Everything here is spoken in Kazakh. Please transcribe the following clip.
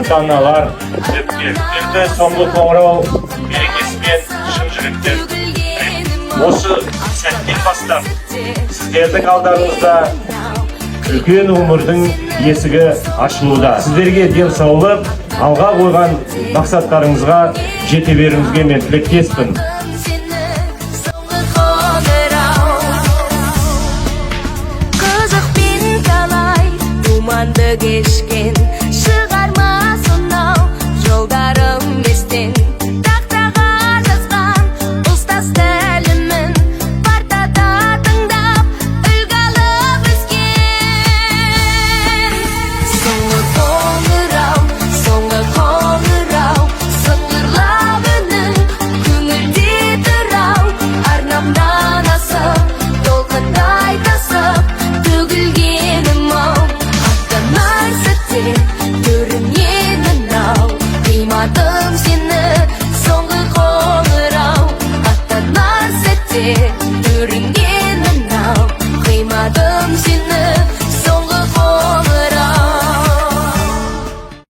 Ата аналар сіздерді соңғы қоңырау мерекесімен шын жүректен құттықтаймын. Осы сәттен бастап сіздердің алдарыңызда үлкен өмірдің есігі ашылуда. Сіздерге денсаулық, алға қойған мақсаттарыңызға жете беруіңізге мен тілектеспін. Сені соңғы қоңырау. Қызықпен талай думанды кешкен шығарма сонау жолдарым естен. Тақтаға жазған ұстаз тәлімін партада тыңдап, үлгі алып өскен. Соңғы қоңырау, соңғы қоңырау, сыңғырлап үнің көңілде тұр-ау. Арнамнан асып, толқындай тасып төгілгенім-ау. Аттанар сәтте көрінемін-ау, қимадым сені, соңғы қоңырау. Аттанар сәтте.